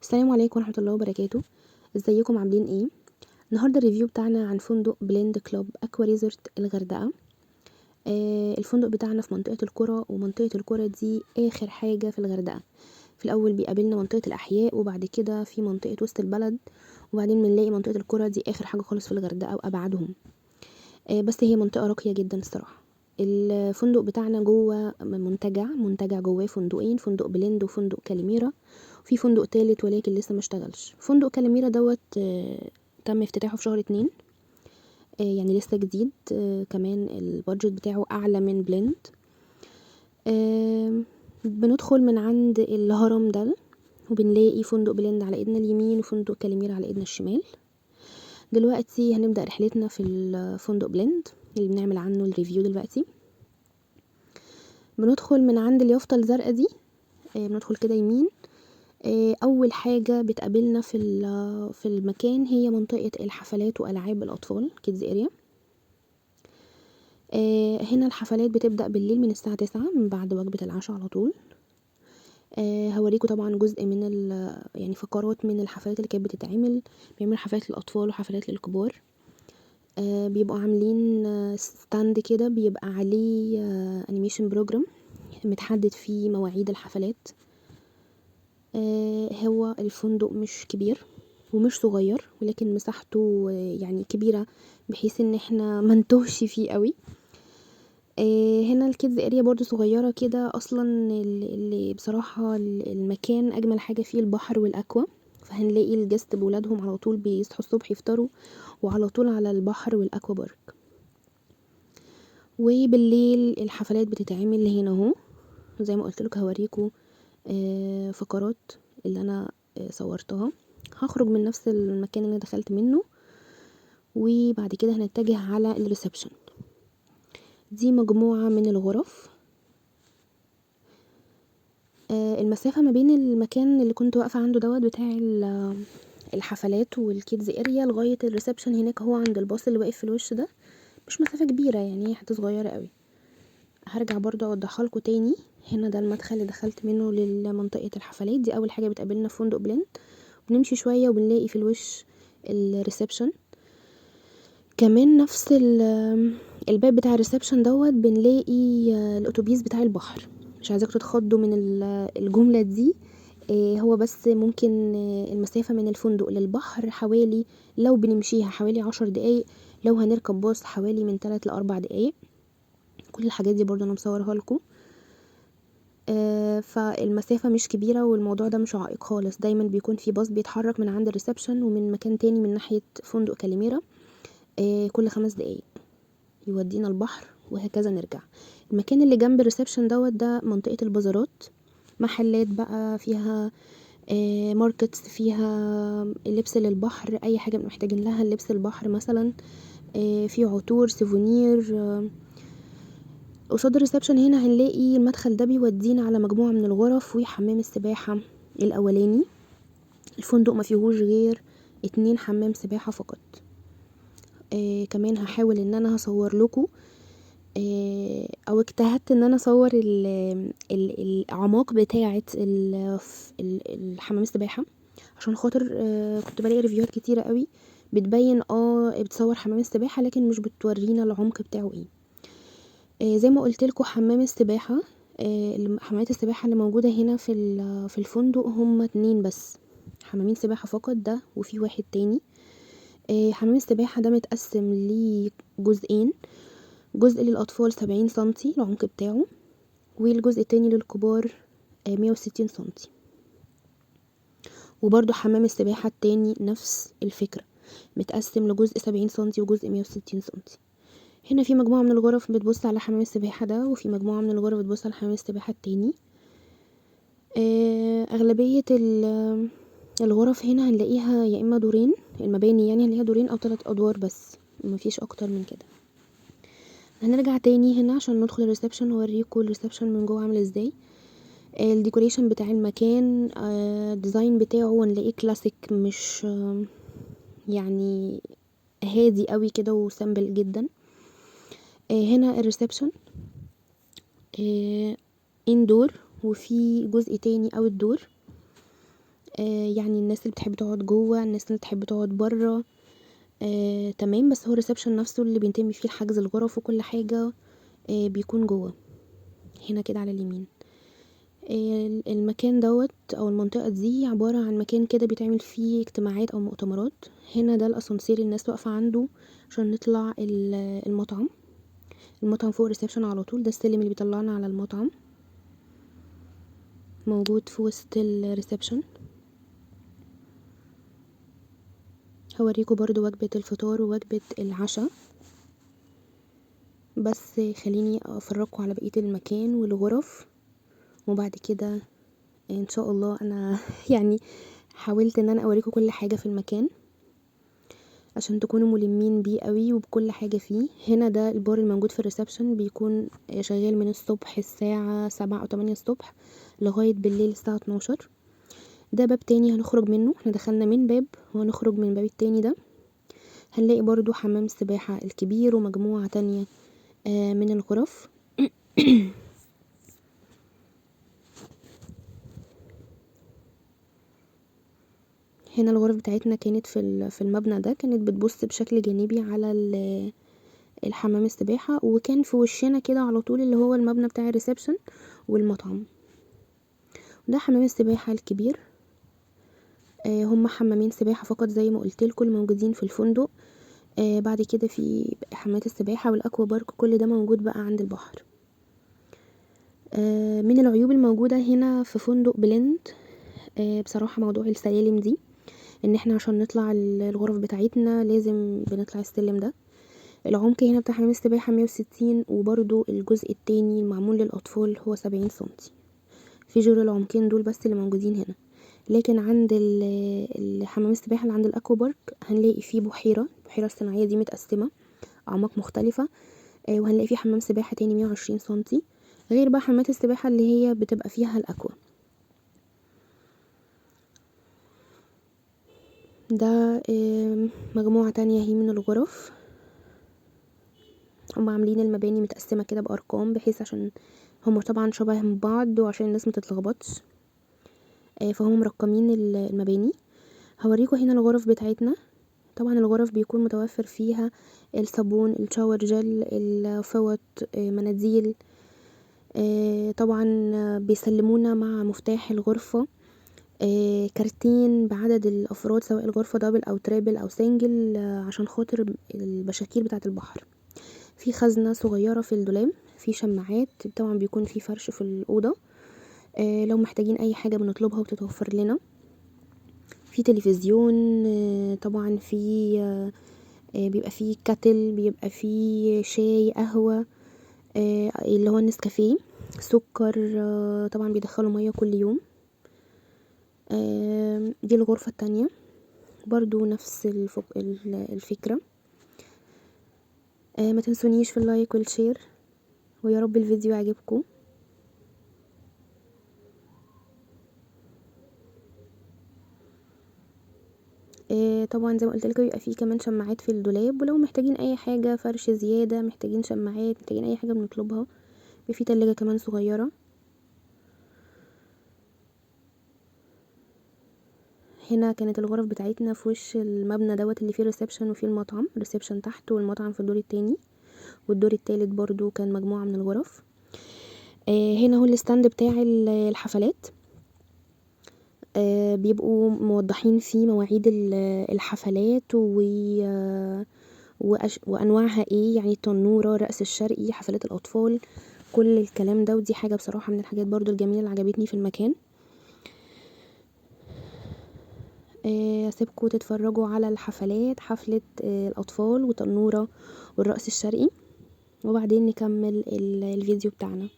السلام عليكم ورحمة الله وبركاته. ازيكم عاملين ايه؟ النهارده ال review بتاعنا عن فندق بلند كلوب اكوا ريزورت الغردقة. الفندق بتاعنا في منطقة القرى، ومنطقة القرى دي اخر حاجة في الغردقة. في الاول بيقابلنا منطقة الاحياء، وبعد كده في منطقة وسط البلد، وبعدين بنلاقي منطقة القرى دي اخر حاجة خالص في الغردقة وابعدهم. بس هي منطقة راقية جدا الصراحة. الفندق بتاعنا جوه منتجع جواه فندقين، فندق بلند وفندق كاليميرا. في فندق تالت ولكن لسه ما اشتغلش. فندق كاليميرا دوت تم افتتاحه في شهر 2، يعني لسه جديد. كمان ال budget بتاعه اعلى من بلند. بندخل من عند الهرم ده وبنلاقي فندق بلند على ايدنا اليمين وفندق كاليميرا على ايدنا الشمال. دلوقتي هنبدأ رحلتنا في الفندق بلند اللي بنعمل عنه ال review دلوقتي. بندخل من عند اليافطة الزرقاء دي، بندخل كده يمين. أول حاجة بتقابلنا في المكان هي منطقة الحفلات وألعاب الأطفال، kids area. هنا الحفلات بتبدأ بالليل من الساعة 9 من بعد وجبة العشاء على طول. هوريكم طبعا جزء من يعني فقرات من الحفلات اللي كانت بتتعمل. بيعملوا حفلات للأطفال وحفلات للكبار. بيبقوا عاملين stand كده بيبقى عليه animation program متحدد فيه مواعيد الحفلات. هو الفندق مش كبير ومش صغير، ولكن مساحته كبيرة بحيث ان احنا ما نتوهش فيه قوي. هنا ال kids area برضو صغيرة كده. اصلا اللي بصراحة المكان اجمل حاجة فيه البحر وال aqua، فهنلاقي ال guest بولادهم على طول بيصحوا الصبح يفطروا وعلى طول على البحر وال aqua park. وبالليل الحفلات بتتعمل هنا اهو، زي ما قلت لكم هوريكم فقرات اللي انا صورتها. هخرج من نفس المكان اللي انا دخلت منه، وبعد كده هنتجه على ال reception. دي مجموعة من الغرف. المسافة ما بين المكان اللي كنت واقفة عنده دوت بتاع الحفلات وال kids area لغاية ال reception هناك، هو عند الباص اللي واقف في الوش ده، مش مسافة كبيرة، هي حتة صغيرة قوي. هرجع برضو اوضحها لكم تاني. هنا ده المدخل اللي دخلت منه لمنطقة الحفلات، دي اول حاجة بتقابلنا في فندق بلند. بنمشي شوية وبنلاقي في الوش ال reception. كمان نفس الباب بتاع ال reception دوت بنلاقي الاتوبيس بتاع البحر. مش عايزاكم تتخضوا من الجملة دي. هو بس ممكن المسافة من الفندق للبحر حوالي، لو بنمشيها حوالي 10 دقايق، لو هنركب باص حوالي من 3 لأربع دقايق. كل الحاجات دي برضو انا مصورها لكم. فالمسافة مش كبيرة والموضوع ده مش عائق خالص. دايما بيكون في باص بيتحرك من عند ال reception ومن مكان تاني من ناحية فندق كاليميرا، كل 5 دقايق يودينا البحر وهكذا نرجع. المكان اللي جنب ال reception دوت ده منطقة البازارات، محلات بقى فيها، markets، فيها لبس للبحر، اي حاجة محتاجين لها لبس البحر مثلا، في عطور، souvenir. قصاد ال reception هنا هنلاقي المدخل ده بيودينا على مجموعة من الغرف وحمام السباحة الأولاني. الفندق ما فيهوش غير 2 حمام سباحة فقط. كمان هحاول ان انا هصور لكم، او اجتهدت ان انا اصور الاعماق بتاعه الحمام السباحة، عشان خاطر كنت بلاقي ريفيوهات كتيرة قوي بتبين بتصور حمام السباحة لكن مش بتورينا العمق بتاعه ايه. زي ما قلت لكم حمام السباحة، حمامات السباحة اللي موجودة هنا في الفندق هم 2 بس، حمامين سباحة فقط، ده وفي واحد تاني. حمام السباحة ده متقسم لجزئين، جزء للأطفال 70 سنتي العمق بتاعه، والجزء التاني للكبار، 160 سنتي. وبرضو حمام السباحة التاني نفس الفكرة، متقسم لجزء 70 سنتي وجزء 160 سنتي. هنا في مجموعة من الغرف بتبص على حمام السباحة ده، وفي مجموعة من الغرف بتبص على حمام السباحة التاني. أغلبية الغرف هنا هنلاقيها يا إما دورين، المباني هنلاقيها دورين أو 3 أدوار بس، مفيش أكتر من كده. هنرجع تاني هنا عشان ندخل ال reception واوريكم ال reception من جوه عامل ازاي. ال decoration بتاع المكان، ال design بتاعه هنلاقيه كلاسيك، مش هادي قوي كده و simple جدا. هنا ال reception، indoor، وفي جزء تاني outdoor. يعني الناس اللي بتحب تقعد جوه، الناس اللي بتحب تقعد بره، تمام. بس هو ال reception نفسه اللي بيتم فيه حجز الغرف وكل حاجة، بيكون جوه هنا كده على اليمين. المكان دوت او المنطقة دي عبارة عن مكان كده بيتعمل فيه اجتماعات او مؤتمرات. هنا ده الاسانسير الناس واقفة عنده عشان نطلع المطعم. المطعم فوق ال reception على طول، ده السلم اللي بيطلعنا على المطعم، موجود في وسط ال reception. هوريكم برضو وجبة الفطار ووجبة العشاء، بس خليني افرجكم على بقية المكان والغرف، وبعد كده ان شاء الله انا حاولت ان انا اوريكم كل حاجة في المكان عشان تكونوا ملمين بيه قوي وبكل حاجة فيه. هنا ده البار الموجود في ال reception، بيكون شغال من الصبح الساعة 7 أو 8 الصبح لغاية بالليل الساعة 12. ده باب تاني هنخرج منه، احنا دخلنا من باب وهنخرج من باب التاني ده. هنلاقي برضو حمام السباحة الكبير ومجموعة تانية من الغرف. هنا الغرف بتاعتنا كانت في المبنى ده، كانت بتبص بشكل جانبي على الحمام السباحة، وكان في وشنا كده على طول اللي هو المبنى بتاع الريسبشن والمطعم. ده حمام السباحة الكبير، هم حمامين سباحة فقط زي ما قلت لكم الموجودين في الفندق. بعد كده في حمامات السباحة والأكوا بارك، كل ده موجود بقى عند البحر. من العيوب الموجودة هنا في فندق بلند، بصراحة موضوع السلالم دي، ان احنا عشان نطلع الغرف بتاعتنا لازم بنطلع السلم ده. العمق هنا بتاع حمام السباحة 160، وبرضو الجزء التاني المعمول للأطفال هو 70 سنتي. في جور العمقين دول بس اللي موجودين هنا. لكن عند الحمام السباحة اللي عند الأكوا بارك هنلاقي فيه بحيرة، البحيرة الصناعية دي متقسمة أعماق مختلفة، وهنلاقي فيه حمام سباحة تاني 120 سنتي، غير بقى حمامات السباحة اللي هي بتبقى فيها الأكوا. ده مجموعة تانية هي من الغرف. هم عاملين المباني متقسمة كده بأرقام بحيث عشان هم طبعا شبه من بعض وعشان الناس ما تتلخبطش، فهم مرقمين المباني. هوريكم هنا الغرف بتاعتنا. طبعا الغرف بيكون متوفر فيها الصابون، الشاور جل، الفوط، مناديل. طبعا بيسلمونا مع مفتاح الغرفة، كارتين بعدد الأفراد سواء الغرفة double أو triple أو single، عشان خاطر البشاكير بتاعة البحر. في خزنة صغيرة في الدولاب، في شماعات، طبعا بيكون في فرش في الأوضة، لو محتاجين أي حاجة بنطلبها وبتتوفر لنا. في تلفزيون، طبعا بيبقى في kettle، بيبقى في شاي، قهوة، اللي هو النسكافيه، سكر، طبعا بيدخلوا مية كل يوم. دي الغرفة التانية برضو نفس الفكرة. ما تنسونيش في ال like وال share، ويا رب الفيديو يعجبكم. طبعا زي ما قلت لكم بيبقى فيه كمان شماعات في الدولاب، ولو محتاجين اي حاجة، فرش زيادة، محتاجين شماعات، محتاجين اي حاجة بنطلبها. بيبقى فيه تلاجة كمان صغيرة. هنا كانت الغرف بتاعتنا في وش المبنى دوت اللي فيه reception وفيه المطعم، reception تحت والمطعم في الدور التاني، والدور التالت برضو كان مجموعة من الغرف. هنا هو ال stand بتاع الحفلات، بيبقوا موضحين فيه مواعيد الحفلات وأنواعها ايه، يعني التنورة، الرقص الشرقي، حفلات الأطفال، كل الكلام ده. ودي حاجة بصراحة من الحاجات برضو الجميلة اللي عجبتني في المكان. اسيبكم تتفرجوا على الحفلات، حفلة، الأطفال وتنورة والرقص الشرقي، وبعدين نكمل الفيديو بتاعنا.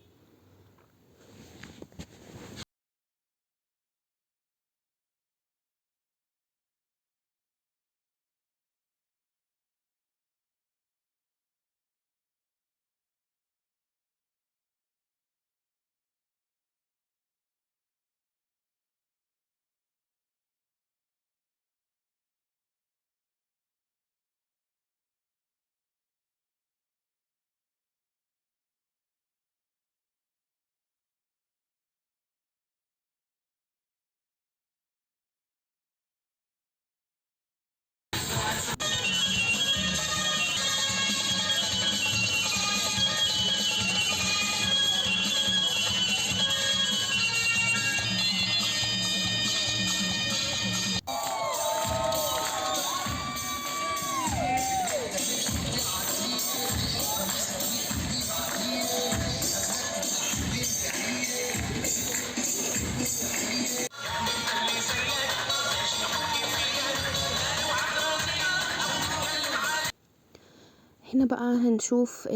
هنا بقى هنشوف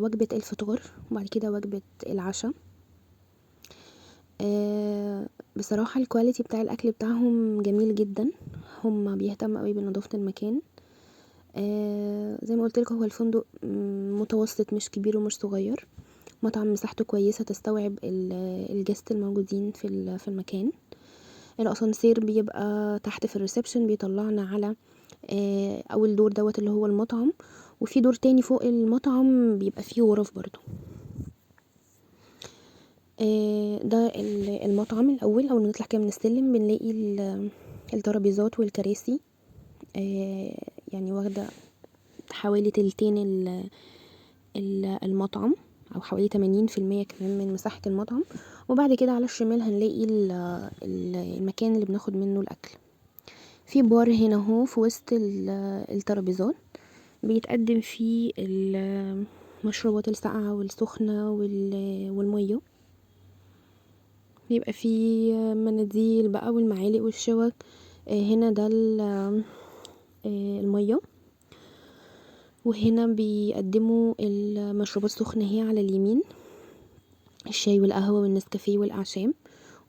وجبة الفطار وبعد كده وجبة العشاء. بصراحة ال quality بتاع الأكل بتاعهم جميل جدا، هم بيهتموا قوي بنظافة المكان. زي ما قلت لكم هو الفندق متوسط، مش كبير ومش صغير. مطعم مساحته كويسة تستوعب ال guest الموجودين في المكان. الأسانسير بيبقى تحت في ال reception، بيطلعنا على أول دور دوت اللي هو المطعم، وفي دور تاني فوق المطعم بيبقى فيه غرف برضو. ده المطعم الأول. أول ما نطلع كده من السلم بنلاقي الترابيزات والكراسي، واخدة حوالي تلتين المطعم، أو حوالي تمانين في المية كمان من مساحة المطعم. وبعد كده على الشمال هنلاقي المكان اللي بناخد منه الأكل. في بار هنا اهو في وسط الترابيزات، بيتقدم فيه المشروبات الساقعة والسخنة والمية. بيبقى فيه مناديل بقى والمعالق والشوك. هنا ده المية، وهنا بيقدموا المشروبات السخنة اهي على اليمين، الشاي والقهوة والنسكافيه والأعشاب،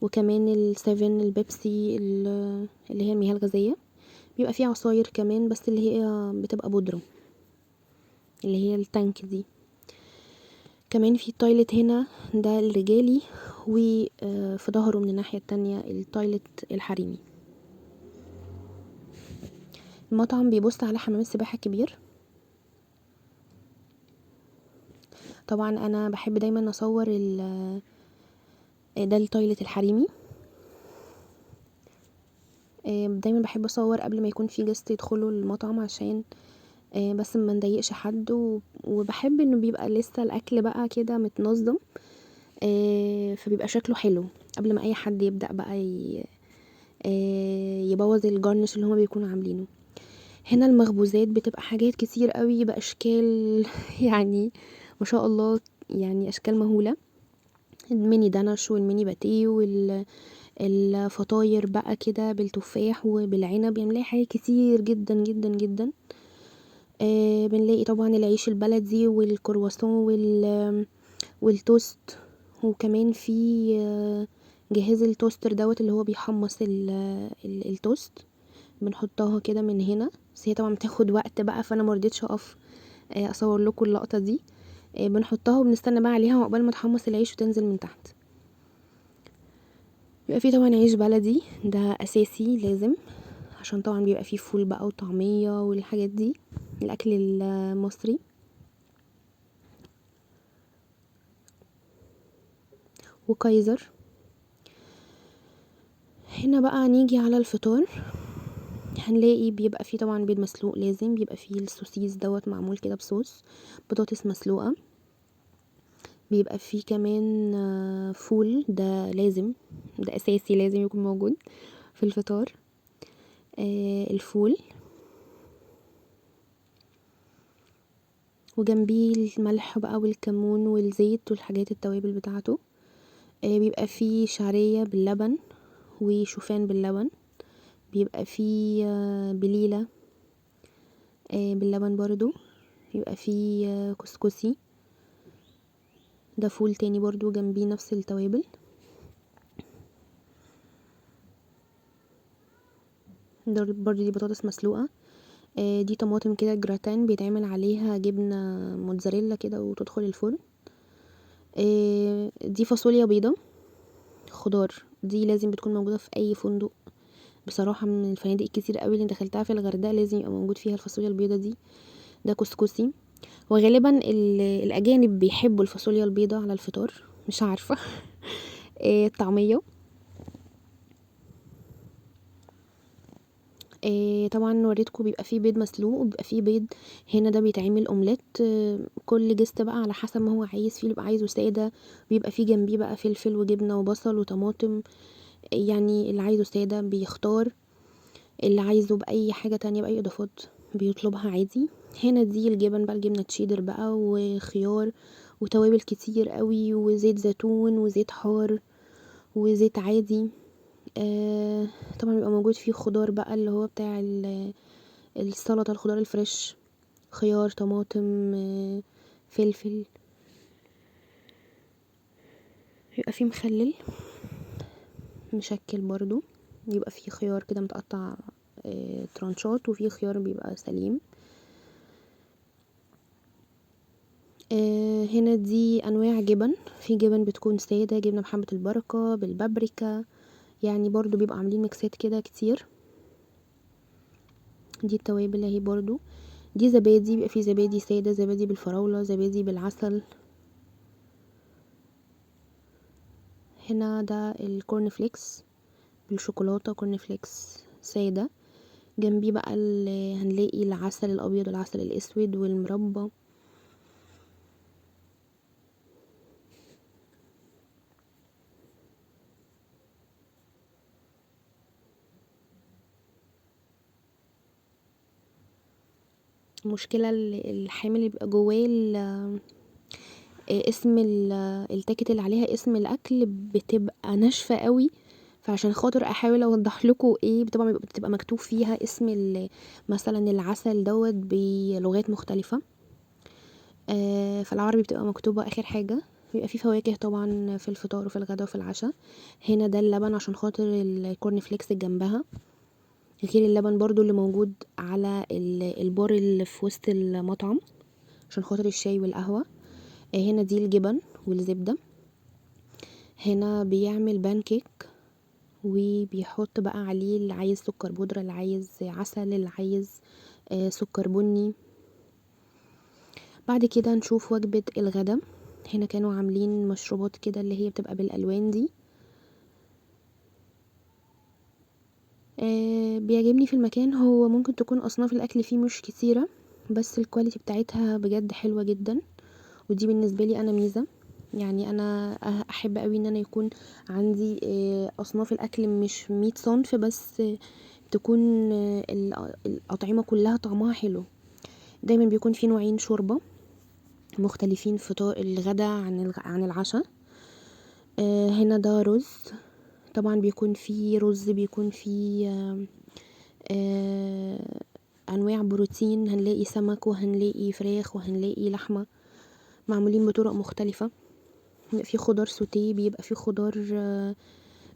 وكمان السيفن، البيبسي، اللي هي المياه الغازية. بيبقى فيه عصاير كمان بس اللي هي بتبقى بودرة، اللي هي التانك دي. كمان في toilet هنا، ده الرجالي، وفي ظهره من الناحية التانية ال toilet الحريمي. المطعم بيبص على حمام السباحة الكبير. طبعا انا بحب دايما اصور ده ال toilet الحريمي. دايما بحب اصور قبل ما يكون في guest يدخلوا المطعم، عشان بس ما نضايقش حد، وبحب انه بيبقى لسه الاكل بقى كده متنظم، فبيبقى شكله حلو قبل ما اي حد يبدأ بقى يبوظ ال garnish اللي هما بيكونوا عاملينه. هنا المخبوزات بتبقى حاجات كتير قوي باشكال ما شاء الله، اشكال مهولة. ال mini danish وال mini pâté والفطاير بقى كده بالتفاح وبالعنب، بنلاقي حاجات كتير جدا جدا جدا. بنلاقي طبعا العيش البلدي والكرواسون والتوست، وكمان في جهاز ال toaster دوت اللي هو بيحمص التوست، بنحطها كده من هنا. بس هي طبعا بتاخد وقت بقى، فانا مرضتش اقف، اصور لكم اللقطة دي. بنحطها وبنستنى بقى عليها عقبال ما تحمص العيش وتنزل من تحت. بيبقى فيه طبعا عيش بلدي، ده اساسي لازم، عشان طبعا بيبقى فيه فول بقى وطعمية والحاجات دي، الاكل المصري. وكايزر. هنا بقى نيجي على الفطار، هنلاقي بيبقى فيه طبعا بيض مسلوق لازم، بيبقى فيه السوسيس دوت معمول كده بصوص، بطاطس مسلوقة، بيبقى فيه كمان فول، ده لازم، ده اساسي لازم يكون موجود في الفطار. الفول، وجنبيه الملح بقى والكمون والزيت والحاجات التوابل بتاعته. بيبقى فيه شعرية باللبن وشوفان باللبن، بيبقى فيه بليلة باللبن برضو، بيبقى فيه كسكسي، ده فول تاني برضو جنبيه نفس التوابل. ده برضو دي بطاطس مسلوقة، دي طماطم كده جراتان بيتعمل عليها جبنة موتزاريلا كده وتدخل الفرن. دي فاصوليا بيضة خضار، دي لازم بتكون موجودة في أي فندق بصراحة، من الفنادق الكتير قوي اللي دخلتها في الغردقة لازم يبقى موجود فيها الفاصوليا البيضة دي. ده كسكسي، وغالبا الأجانب بيحبوا الفاصوليا البيضة على الفطار، مش عارفة. الطعمية، طبعا وريتكم بيبقى فيه بيض مسلوق وبيبقى فيه بيض هنا، ده بيتعمل اومليت. كل guest بقى على حسب ما هو عايز، فيه بيبقى عايزه ساده، بيبقى فيه جنبيه بقى فلفل وجبنه وبصل وطماطم، اللي عايزه ساده بيختار، اللي عايزه باي حاجه تانية باي اضافات بيطلبها عادي. هنا دي الجبن بقى، الجبنه تشيدر بقى وخيار وتوابل كتير قوي وزيت زيتون وزيت حار وزيت عادي. طبعا بيبقى موجود فيه خضار بقى اللي هو بتاع السلطة، الخضار الفريش، خيار، طماطم، فلفل. بيبقى فيه مخلل مشكل برضو، بيبقى فيه خيار كده متقطع ترانشات، وفيه خيار بيبقى سليم. هنا دي انواع جبن، في جبن بتكون ساده، جبنه بحبه البركة، بالبابريكا، يعني برضو بيبقى عاملين ميكسات كده كتير. دي التوابل اهي برضو. دي زبادي، بيبقى فيه زبادي ساده، زبادي بالفراوله، زبادي بالعسل. هنا ده ال corn flakes بالشوكولاته، corn flakes ساده. جنبيه بقى هنلاقي العسل الابيض والعسل الاسود والمربى. المشكلة الحامل اللي بيبقى جواه اسم ال ticket اللي عليها اسم الاكل بتبقى ناشفة قوي، فعشان خاطر احاول اوضح لكم ايه، طبعا بتبقى مكتوب فيها اسم مثلا العسل دوت بلغات مختلفة، فالعربي بتبقى مكتوبة اخر حاجة. بيبقى فيه فواكه طبعا في الفطار وفي الغدا وفي العشاء. هنا ده اللبن عشان خاطر ال corn flakes جنبها، غير اللبن برضو اللي موجود على البار اللي في وسط المطعم عشان خاطر الشاي والقهوة. هنا دي الجبن والزبدة. هنا بيعمل بانكيك وبيحط بقى عليه اللي عايز سكر بودرة، اللي عايز عسل، اللي عايز سكر بني. بعد كده نشوف وجبة الغدا. هنا كانوا عاملين مشروبات كده اللي هي بتبقى بالألوان دي. بيعجبني في المكان هو ممكن تكون أصناف الأكل فيه مش كتيرة، بس ال quality بتاعتها بجد حلوة جدا، ودي بالنسبة لي أنا ميزة. يعني أنا أحب قوي إن أنا يكون عندي أصناف الأكل مش 100 صنف، بس تكون الأطعمة كلها طعمها حلو. دايما بيكون في نوعين شوربة مختلفين في الغدا عن العشاء. هنا ده رز، طبعا بيكون فيه رز، بيكون فيه انواع بروتين، هنلاقي سمك وهنلاقي فراخ وهنلاقي لحمه، معمولين بطرق مختلفة. بيبقى فيه خضار سوتيه، بيبقى فيه خضار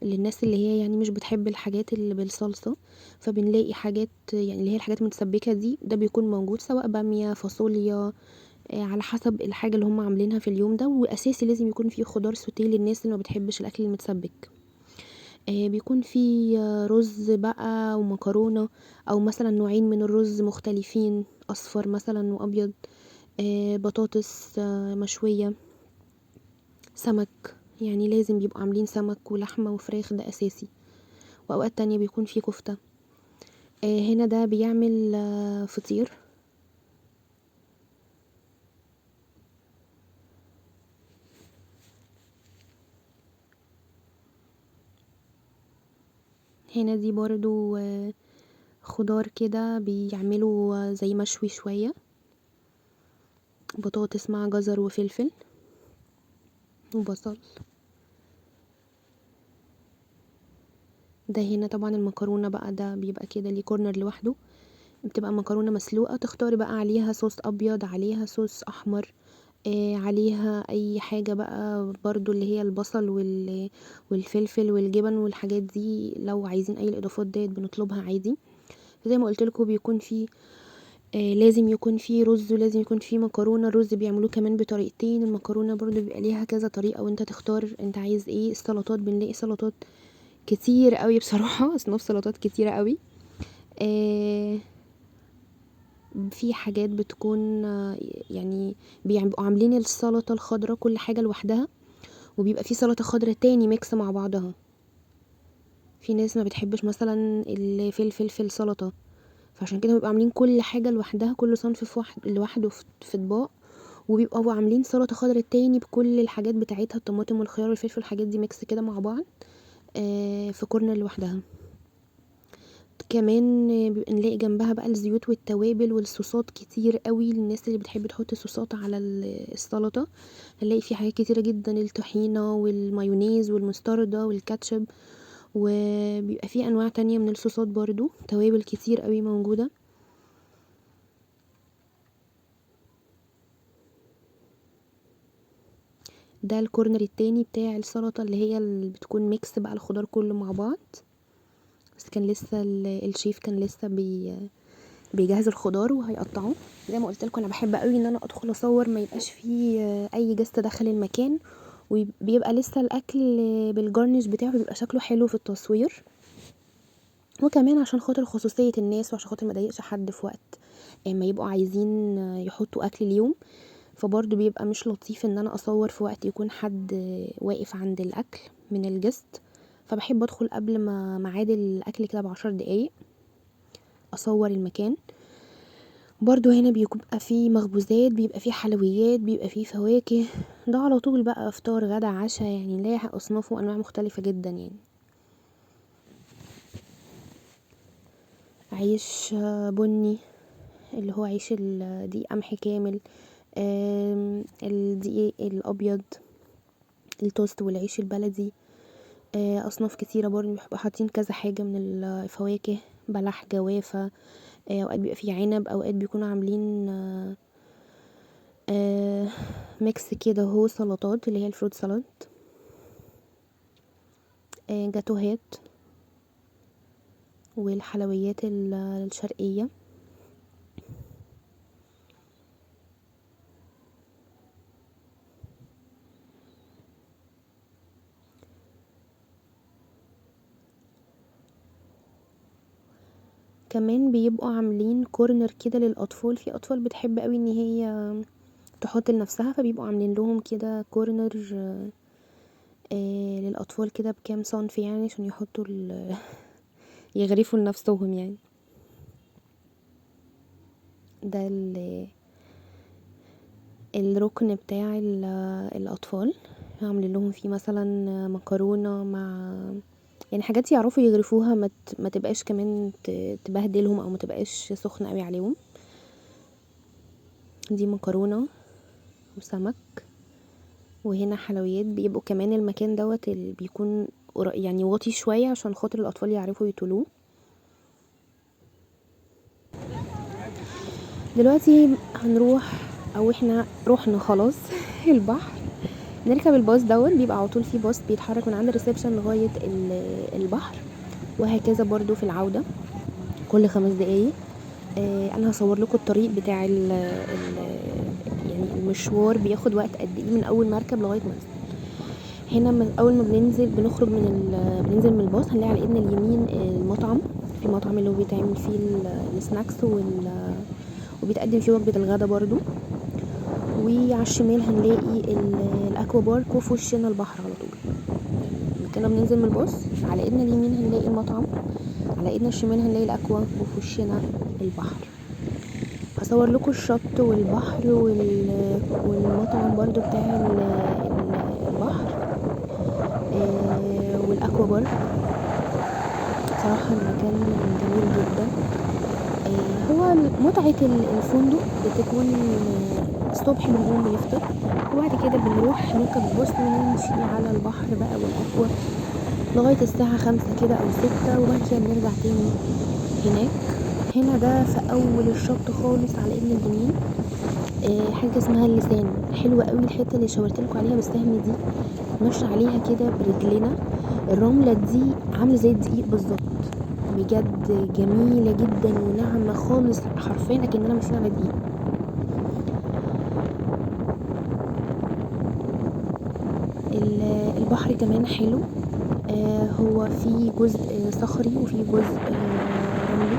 للناس اللي هي يعني مش بتحب الحاجات اللي بالصلصه، فبنلاقي حاجات يعني اللي هي الحاجات المتسبكه دي، ده بيكون موجود، سواء باميه، فاصوليا، على حسب الحاجة اللي هم عاملينها في اليوم ده. واساسي لازم يكون فيه خضار سوتيه للناس اللي ما بتحبش الاكل المتسبك. بيكون في رز بقى ومكرونة، او مثلا نوعين من الرز مختلفين، اصفر مثلا وابيض، بطاطس مشوية، سمك، يعني لازم بيبقوا عاملين سمك ولحمة وفراخ، ده اساسي. واوقات تانية بيكون في كفتة. هنا ده بيعمل فطير. هنا دي برضو خضار كده بيعملوا زي مشوي شوية، بطاطس مع جزر وفلفل وبصل. ده هنا طبعا المكرونة بقى، ده بيبقى كده ليه corner لوحده، بتبقى مكرونة مسلوقة، تختاري بقى عليها صوص ابيض، عليها صوص احمر، عليها اي حاجة بقى برضو اللي هي البصل والفلفل والجبن والحاجات دي. لو عايزين اي الاضافات ديت بنطلبها عادي. زي ما قلت لكم بيكون فيه لازم يكون فيه رز ولازم يكون فيه مكرونة. الرز بيعملوه كمان بطريقتين، المكرونة برضو بيبقى ليها كذا طريقة وانت تختار انت عايز ايه. السلطات بنلاقي سلطات كتير قوي بصراحة، اصناف سلطات كتيرة قوي. في حاجات بتكون يعني بيبقوا عاملين السلطة الخضراء كل حاجة لوحدها، وبيبقى في سلطة خضراء تاني mix مع بعضها. في ناس ما بتحبش مثلا الفلفل في السلطة، فعشان كده بيبقوا عاملين كل حاجة لوحدها، كل صنف في لوحده في اطباق، وبيبقوا عاملين سلطة خضراء تاني بكل الحاجات بتاعتها، الطماطم والخيار والفلفل والحاجات دي mix كده مع بعض، في corner لوحدها. كمان بيبقى نلاقي جنبها بقى الزيوت والتوابل والصوصات كتير قوي للناس اللي بتحب تحط صوصات على السلطة. هنلاقي في حاجات كتيرة جدا، الطحينة والمايونيز والمستردة والكاتشب، وبيبقى في انواع تانية من الصوصات برضو، توابل كتير قوي موجودة. ده ال corner التاني بتاع السلطة اللي هي اللي بتكون mix بقى الخضار كله مع بعض، بس كان لسه الشيف كان لسه بيجهز الخضار وهيقطعه. زي ما قلت لكم انا بحب قوي ان انا ادخل اصور ما يبقاش فيه اي guest دخل المكان، وبيبقى لسه الاكل بال garnish بتاعه بيبقى شكله حلو في التصوير، وكمان عشان خاطر خصوصية الناس وعشان خاطر ما اضايقش حد في وقت ما يبقوا عايزين يحطوا اكل اليوم، فبرضه بيبقى مش لطيف ان انا اصور في وقت يكون حد واقف عند الاكل من ال guest. فبحب ادخل قبل ما ميعاد الاكل كده ب10 دقايق اصور المكان. برضو هنا بيبقى فيه مخبوزات، بيبقى فيه حلويات، بيبقى فيه فواكه، ده على طول بقى فطار غدا عشاء، نلاقي اصناف وانواع مختلفة جدا. عيش بني اللي هو عيش الدقيق قمح كامل، الدقيق الابيض، التوست والعيش البلدي، اصناف كتيرة برضو بيبقوا حاطين كذا حاجة من الفواكه، بلح، جوافة، اوقات بيبقى فيه عنب، اوقات بيكونوا عاملين mix كده هو سلطات اللي هي ال fruit سلطات، جاتوهات والحلويات الشرقية. كمان بيبقوا عاملين corner كده للأطفال، في أطفال بتحب قوي إن هي تحط لنفسها، فبيبقوا عاملين لهم كده corner، للأطفال كده بكام صنف عشان يحطوا يغرفوا لنفسهم. ده الركن بتاع الأطفال، عاملين لهم فيه مثلا مكرونة مع حاجات يعرفوا يغرفوها، ما تبقاش كمان تبهدلهم او ما تبقاش سخنة قوي عليهم. دي مكرونة وسمك، وهنا حلويات. بيبقوا كمان المكان دوت اللي بيكون واطي شوية عشان خاطر الأطفال يعرفوا يطولوه. دلوقتي هنروح، او احنا رحنا خلاص البحر، نركب الباص دوت. بيبقى على طول في باص بيتحرك من عند الريسبشن لغاية البحر، وهكذا برضو في العودة كل 5 دقايق. انا هصور لكم الطريق بتاع المشوار بياخد وقت قد ايه من اول مركب لغاية ما ننزل. هنا من اول ما بننزل، بنخرج من بننزل من الباص، هنلاقي على ايدنا اليمين المطعم، في مطعم اللي هو بيتعمل فيه السناكس وبيتقدم فيه وجبة الغدا برضو. وعلى الشمال هنلاقي الاكوا بارك، وفي وشنا البحر على طول. كنا بننزل من الباص على ايدنا اليمين هنلاقي المطعم، على ايدنا الشمال هنلاقي الاكوا، وفي وشنا البحر. هصور لكم الشط والبحر والمطعم برضو بتاع البحر، والاكوا بارك. صراحة المكان جميل جدا. هو متعة الفندق بتكون الصبح بنقوم بنفطر، وبعد كده بنروح نركب الباص ونمشي على البحر بقى والاكوا لغاية الساعة 5 كده أو 6، وبعد كده بنرجع تاني هناك. هنا ده في أول الشط خالص على إيدنا اليمين، حاجة اسمها اللسان. حلوة قوي الحتة اللي شاورت لكم عليها بالسهم دي، نمشي عليها كده برجلنا. الرملة دي عاملة زي الدقيق بالظبط، بجد جميلة جدا وناعمة خالص، حرفيا اكننا ماشيين على دقيق. البحر كمان حلو، هو في جزء صخري وفي جزء رملي،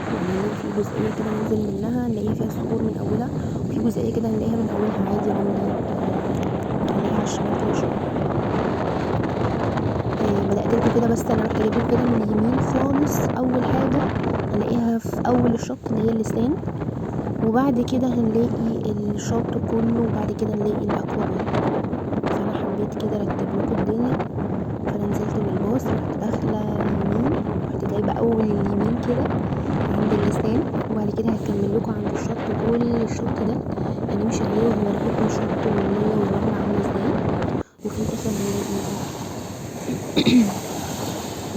في جزئية كده ننزل منها نلاقي فيها صخور من أولها، وفي جزئية كده نلاقيها من أولها عادي رملي، نلاقيها على الشمال كده شوية. بدأت لكم كده، بس أنا رحت جايبه كده من اليمين خالص. أول حاجة هنلاقيها في أول الشط اللي هي اللسان، وبعد كده هنلاقي الشط كله، وبعد كده نلاقي الأكوا بارك. فأنا حبيت كده أرتب لكم الدنيا، فأنا نزلت من الباص رحت داخلة يمين، رحت جايبة أول اليمين كده عند اللسان، وبعد كده هكمل لكم عند الشط. كل الشط ده هنمشي عليه وهوريكم الشط والمية والرملة عاملة ازاي، وفي الآخر هنلاقي البحر.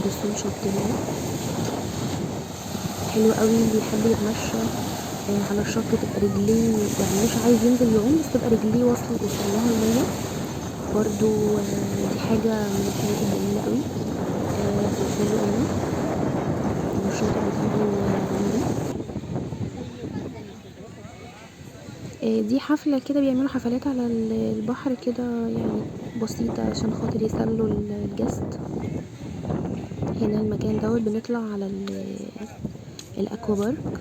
بصوا الشط هنا حلو قوي، اللي يحب يتمشى، على الشط تبقى رجليه، مش عايز ينزل يعوم بس تبقى رجليه وصل لها المية. برضو دي حاجة من الحاجات الجميلة قوي في الفندق هنا، والشاطئ بتاعه رملي. دي حفلة كده، بيعملوا حفلات على البحر كده يعني بسيطة عشان خاطر يسلوا ال guest. هنا المكان دوت بنطلع على ال aqua park.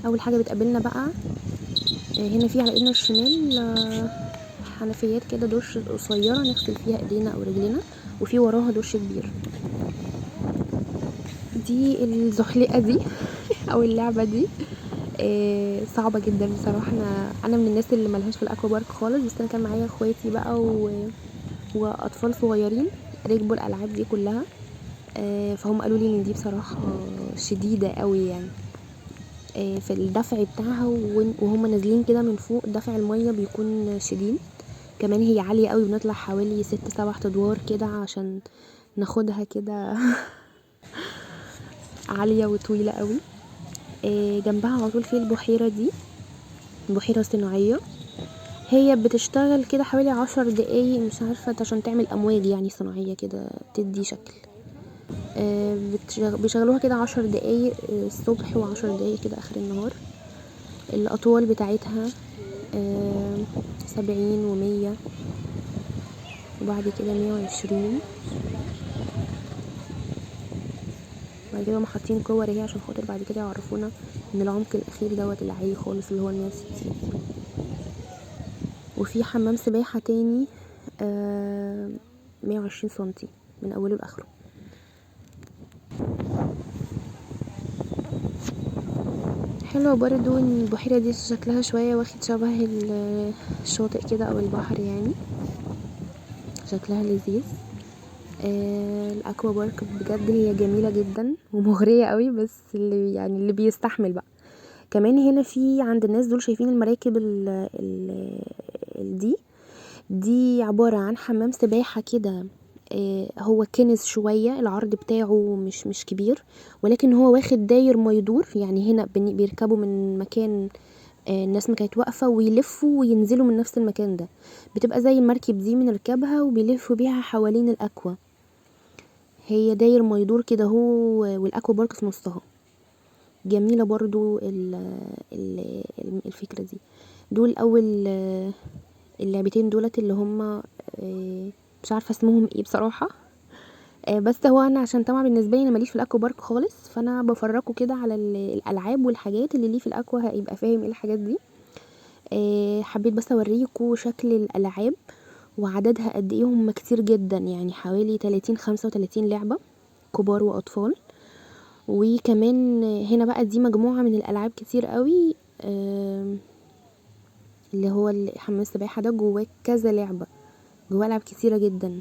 اول حاجة بتقابلنا بقى هنا في على ايدنا الشمال حنفيات كده، دش قصيرة نغسل فيها ايدينا او رجلنا، وفي وراها دش كبير. دي الزحليقة دي او اللعبة دي صعبة جدا بصراحة. انا من الناس اللي ملهاش في ال aqua park خالص، بس انا كان معايا اخواتي بقى واطفال صغيرين ركبوا الالعاب دي كلها، فهم قالوا لي ان دي بصراحة شديدة قوي يعني، في الدفع بتاعها، وهم نازلين كده من فوق دفع المية بيكون شديد. كمان هي عالية قوي، بنطلع حوالي 6-7 ادوار كده عشان ناخدها كده عالية وطويلة قوي. جنبها على طول في البحيرة دي، بحيرة صناعية، هي بتشتغل كده حوالي 10 دقايق مش عارفة، عشان تعمل أمواج يعني صناعية كده تدي شكل. بيشغلوها كده 10 دقايق الصبح و10 دقايق كده آخر النهار. الأطوال بتاعتها 70 و100 وبعد كده 120. بعد كده هم حاطين كور اهي عشان خاطر بعد كده يعرفونا ان العمق الاخير دوت العالي خالص اللي هو 160. وفي حمام سباحة تاني 120 سنتي من اوله لاخره. حلوة برضو ان البحيرة دي شكلها شوية واخد شبه الشاطئ كده او البحر يعني، شكلها لذيذ. الاكوا بارك بجد هي جميلة جدا ومغرية قوي، بس اللي بيستحمل بقى. كمان هنا في عند الناس دول شايفين المراكب دي عبارة عن حمام سباحة كده، هو كنز شوية، العرض بتاعه مش كبير، ولكن هو واخد داير ما يدور. يعني هنا بيركبوا من مكان، الناس ما كانت واقفة، ويلفوا وينزلوا من نفس المكان ده. بتبقى زي المركب دي بنركبها وبيلفوا بيها حوالين الاكوا، هي داير ما يدور كده هو، والاكوا بارك في نصها. جميلة برضو الفكرة دي. دول اول، اللعبتين دولت اللي هم، مش عارفة اسمهم ايه بصراحة، بس هو انا عشان طبعا بالنسبة لي انا ماليش في الاكوا بارك خالص، فانا بفرجكم كده على الالعاب والحاجات اللي ليه في الاكوا هيبقى فاهم ايه الحاجات دي. حبيت بس اوريكم شكل الالعاب وعددها قد ايه، هم كتير جدا يعني حوالي 30-35 لعبة كبار واطفال. وكمان هنا بقى دي مجموعة من الالعاب كتير قوي، اللي هو حمام السباحة ده جواه كذا لعبة، جواه العاب كتيرة جدا.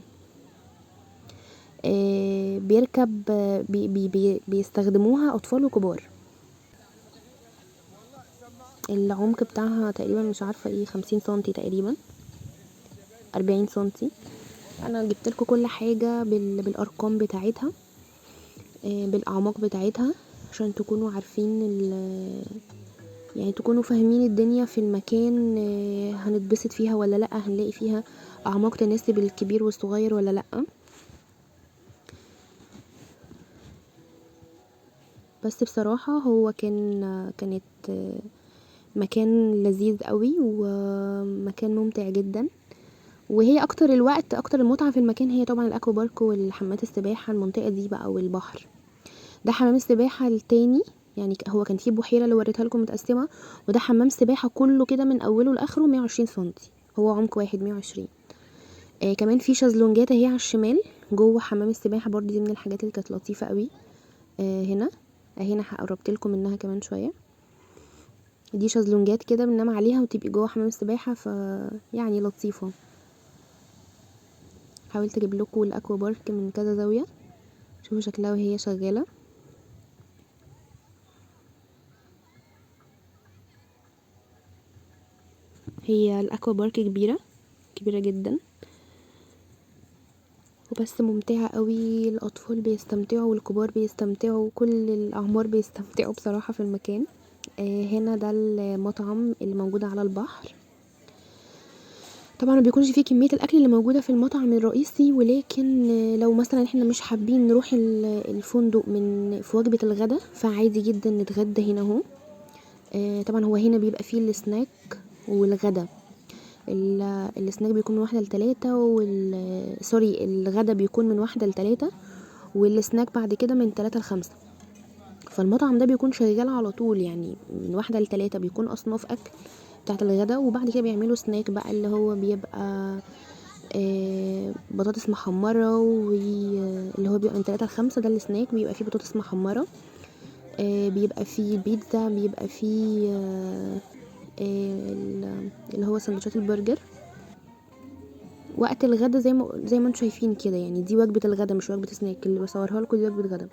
بيركب، بي بي بي بيستخدموها اطفال وكبار. العمق بتاعها تقريبا مش عارفة ايه، 50 سنتي تقريبا، 40 سنتي. انا جبت لكم كل حاجة بالارقام بتاعتها، بالاعماق بتاعتها، عشان تكونوا عارفين يعني تكونوا فاهمين الدنيا في المكان، هنتبسط فيها ولا لا، هنلاقي فيها اعماق تناسب الكبير والصغير ولا لا. بس بصراحة هو كانت مكان لذيذ قوي ومكان ممتع جدا. وهي اكتر الوقت اكتر المتعة في المكان هي طبعا الاكوا بارك والحمامات السباحة، المنطقة دي بقى والبحر. ده حمام السباحة التاني، يعني هو كان فيه بحيرة اللي وريتها لكم متقسمة، وده حمام سباحة كله كده من اوله لاخره 120 سنتي، هو عمق واحد 120. كمان في شازلونجات اهي على الشمال جوه حمام السباحة برضو، دي من الحاجات اللي كانت لطيفة قوي. هنا اهي انا قربت لكم منها كمان شوية. دي شازلونجات كده بننام عليها وتبقي جوه حمام السباحة، ف يعني لطيفة. حاولت اجيب لكم الاكوا بارك من كذا زاوية، شوفوا شكلها وهي شغالة. هي الاكوا بارك كبيرة كبيرة جدا، وبس ممتعة قوي. الاطفال بيستمتعوا والكبار بيستمتعوا وكل الاعمار بيستمتعوا بصراحة في المكان. هنا ده المطعم اللي موجود على البحر. طبعا ما بيكونش فيه كمية الاكل اللي موجودة في المطعم الرئيسي، ولكن لو مثلا احنا مش حابين نروح الفندق من في وجبة الغدا فعادي جدا نتغدى هنا اهو. طبعا هو هنا بيبقى فيه السناك والغدا. السناك بيكون من 1 ل3، sorry، الغدا بيكون من 1 ل3، والسناك بعد كده من 3 ل5. فالمطعم ده بيكون شغال على طول، من 1 ل3 بيكون اصناف اكل بتاعت الغدا، وبعد كده بيعملوا سناك بقى اللي هو بيبقى بطاطس محمرة، واللي هو بيبقى من 3 ل5 ده السناك، بيبقى فيه بطاطس محمرة، بيبقى فيه بيتزا، بيبقى فيه اللي هو سندوتشات البرجر. وقت الغدا زي ما انتم شايفين كده، دي وجبة الغدا مش وجبة سناك، اللي بصورها لكم دي وجبة غدا.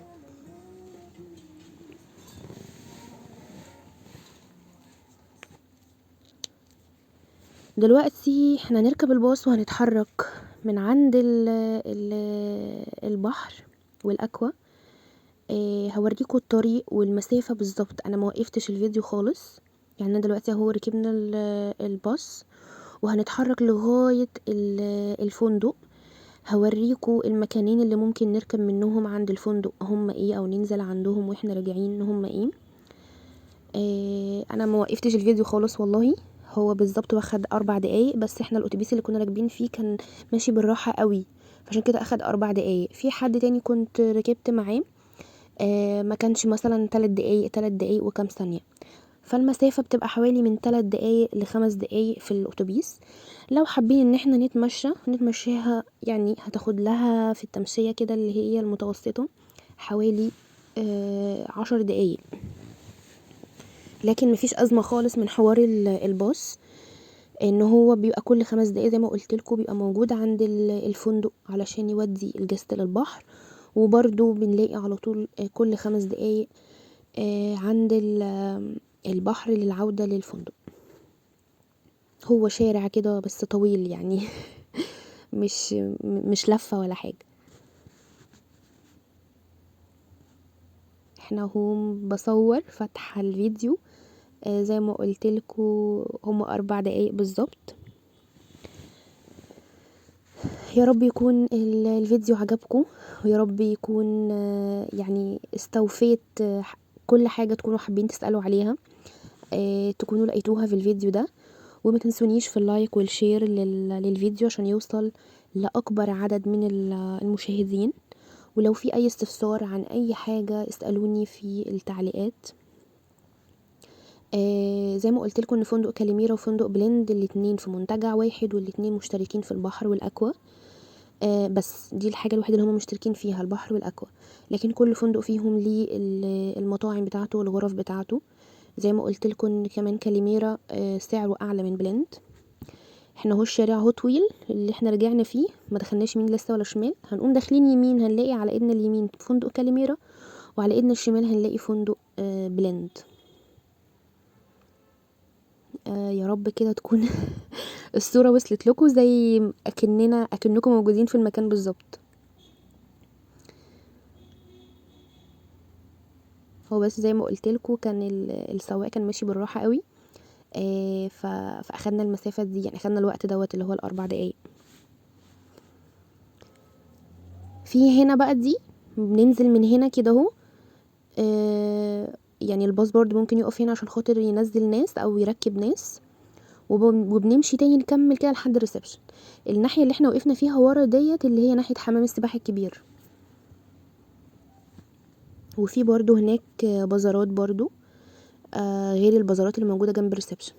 دلوقتي احنا هنركب الباص وهنتحرك من عند البحر والاكوا. هوريكم الطريق والمسافة بالظبط، انا ما وقفتش الفيديو خالص. انا دلوقتي اهو ركبنا الباص وهنتحرك لغاية الفندق. هوريكم المكانين اللي ممكن نركب منهم عند الفندق هم ايه، او ننزل عندهم واحنا راجعين هم ايه. انا ما وقفتش الفيديو خالص والله، هو بالظبط واخد 4 دقايق بس، احنا الاتوبيس اللي كنا راكبين فيه كان ماشي بالراحة قوي، عشان كده اخد 4 دقايق. في حد تاني كنت ركبت معاه، ما كانش مثلا 3 دقايق، 3 دقايق وكام ثانية. فالمسافة بتبقى حوالي من 3 دقايق لخمس دقايق في الأتوبيس. لو حابين إن احنا نتمشى نتمشاها، هتاخد لها في التمشية كده اللي هي المتوسطة حوالي 10 دقايق، لكن مفيش أزمة خالص من حوار الباص، إن هو بيبقى كل 5 دقايق زي ما قلت لكم بيبقى موجود عند الفندق علشان يودي الجست للبحر، وبرده بنلاقي على طول كل 5 دقايق عند البحر للعودة للفندق. هو شارع كده بس طويل مش لفة ولا حاجة. احنا اهو بصور فاتحة الفيديو، زي ما قلت لكم هم 4 دقايق بالظبط. يا رب يكون الفيديو عجبكم، ويا رب يكون استوفيت كل حاجة تكونوا حابين تسألوا عليها، تكونوا لقيتوها في الفيديو ده. وما تنسونيش في ال like وال share للفيديو عشان يوصل لأكبر عدد من المشاهدين. ولو في أي استفسار عن أي حاجة اسألوني في التعليقات. زي ما قلت لكم إن فندق كاليميرا وفندق بلند الاتنين في منتجع واحد، والاتنين مشتركين في البحر والأكوا، بس دي الحاجة الوحيدة اللي هم مشتركين فيها، البحر والأكوا. لكن كل فندق فيهم ليه المطاعم بتاعته والغرف بتاعته. زي ما قلت لكم إن كمان كاليميرا سعره أعلى من بلند. احنا اهو الشارع اهو طويل اللي احنا رجعنا فيه، ما دخلناش يمين لسه ولا شمال، هنقوم داخلين يمين هنلاقي على ايدنا اليمين فندق كاليميرا، وعلى ايدنا الشمال هنلاقي فندق بلند. يا رب كده تكون الصورة وصلت لكم زي اكنكم موجودين في المكان بالظبط. هو بس زي ما قلت لكم كان السواق كان ماشي بالراحة قوي، فاخدنا المسافة دي، اخدنا الوقت دوت اللي هو الأربع دقايق. في هنا بقى دي بننزل من هنا كده اهو، الباص برضو ممكن يقف هنا عشان خاطر ينزل ناس او يركب ناس، وبنمشي تاني نكمل كده لحد ال reception. الناحية اللي احنا وقفنا فيها ورا ديت اللي هي ناحية حمام السباحة الكبير. وفي برضو هناك بازارات برضو، غير البازارات اللي موجودة جنب ال reception.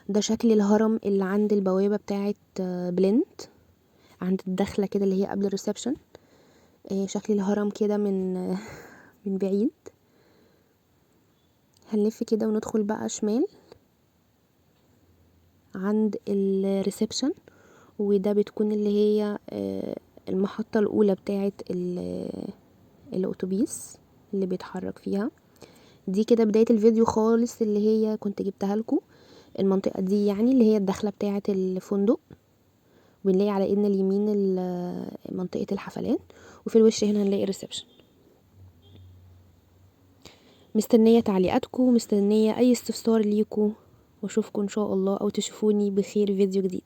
ده شكل الهرم اللي عند البوابة بتاعت بلند، عند الدخلة كده اللي هي قبل ال reception. شكل الهرم كده من بعيد. هنلف كده وندخل بقى شمال عند ال reception، وده بتكون اللي هي المحطة الأولى بتاعت الأتوبيس اللي بيتحرك فيها. دي كده بداية الفيديو خالص اللي هي كنت جبتها لكم، المنطقة دي اللي هي الدخلة بتاعة الفندق، ونلاقي على ايدنا اليمين منطقة الحفلات، وفي الوش هنا هنلاقي ال reception. مستنية تعليقاتكم، مستنية أي استفسار ليكم، واشوفكم إن شاء الله أو تشوفوني بخير فيديو جديد.